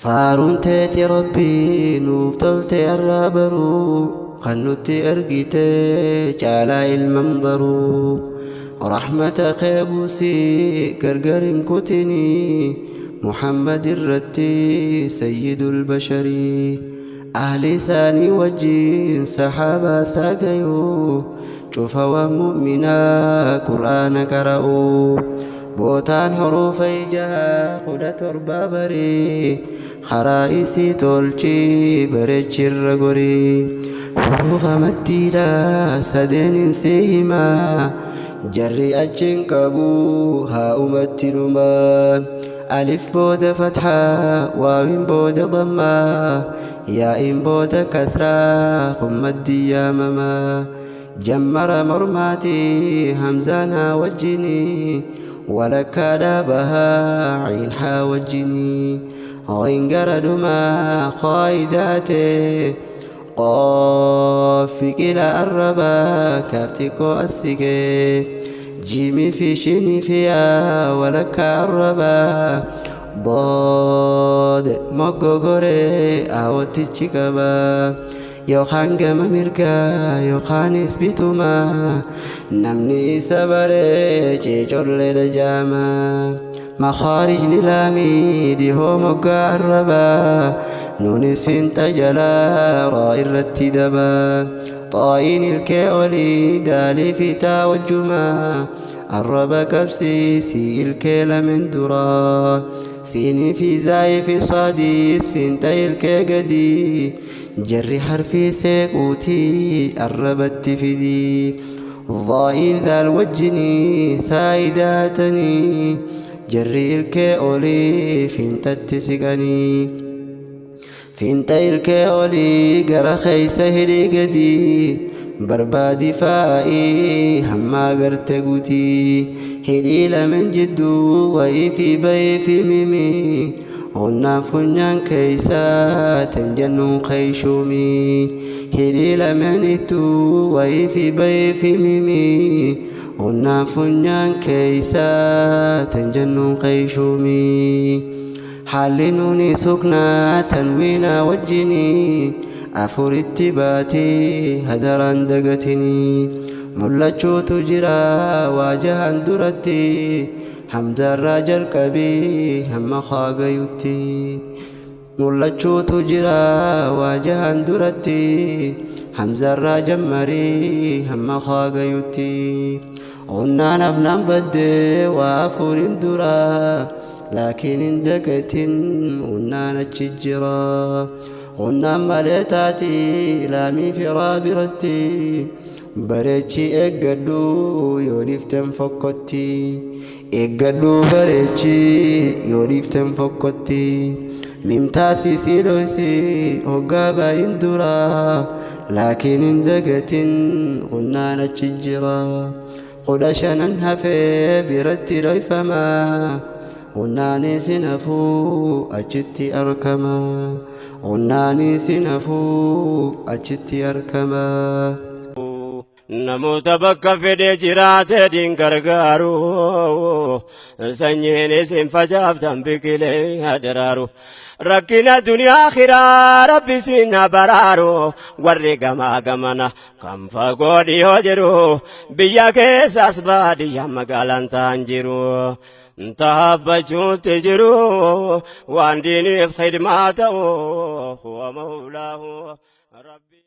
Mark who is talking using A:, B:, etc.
A: Faaruun teeti Rabbii nuuf tolte arraa baruu kan nutti ergite caalaa ilmam daruu rahmata kee buusii gargar hin kutinii Muhammad irratti sayyidul basharii ahli isaanii wajjin sahaabaa isaa gayuu cufa waan mu'minaa qur'aana qara'uu bootaan huruufa ijaha 17 barii karaa isii tolchii bareechirra gorii huruufa maddiidha sadeeniin sii himaa jarri achiin qabu haa umatti dhumaa alif booda fathaa waawin booda dammaa yaa'iin booda kasraa kun maddii yaamamaa Jammara mormaati hamzaan haa wajjini walakkaadhaa bahaa ciin haa wajjini ciin gara dhumaa qaayidaate qoof fiqila arrabaa kaaf xiqqoo assikee jiimii fi shinii fi yaa walakkaa arrabaa dood moggogoree aawottichi qabaa Yookaan gama mirgaa yookaanis bitumaa namni isa bare ciicolleedha jaama. Makaarijni laamii dhihoo moggaa arrabaa nuunis fiinxa jalaa raa irratti dabaa. Xaa'iin ilkee olii daalii fi taa wajjumaa arraba qabsiisii ilkee lameen duraa. Siinii fi zaayii fi saadiis fiinxa ilkee gadii. Jarri harfii seequutii arrabatti fidii. Dhaa'iin dhaal wajjinii thaayidaatanii. Jarri ilkee olii fiinxatti siqanii. Fiinxa ilkee olii gara keessa hidhii gadii. Barbaadi faa'ii hamma agarte guutii. Hidhii lameen jidduu wayii fi bayii fi mimii. Onnaan funyaan keeysa tan jennuun keeyshuumii Hidhii lameen ittuu wayii fi bayii fi mimii Onnaan funyaan keeysa tan jennuun keeyshuumii Haalli nuuni suknaa tanwiinaa wajjinii Afuritti baati hadaraan dagatinii Mul'achuutu jira waa jahan duratti Hamzaarraa jalqabii hamma khaa gayutti Mul'achuutu jira waa jahan duratti Hamzaarraa jammarii hamma khaa gayutti Qunnaan afnaan badde waa afuriin dura Laakiin hin dagatin qunnaan achi jira Qunnaan malee taati laamii fi raa biratti Bareechi eeggadhu yoo dhiiften fokkotti. Eeggadhu bareechi yoo dhiiften fokkotti. Mim taasisii dhoysi hoggaa bayin dura. Laakiin hin dagatin qunnaan achi jira. 15n hafee biratti dhoyfama. Qunnaanis hin hafuu achitti arkama. Qunnaanis hin hafuu achitti arkama.
B: Namoota bakka fedhe jiraate diin gargaaru sanyiin isin facaaftan biqilee haa daraaru rakkina duniyaa akhiraa rabbi isin haa baraaru warri gamaa gamana kan fagoo dhiyoo jiru biyya keessaas baadiyyaa magaalaan ta'an jiru. Taabbachuutti jiru waan diiniif khidmaa ta'u huwa mawlaahu rabbi.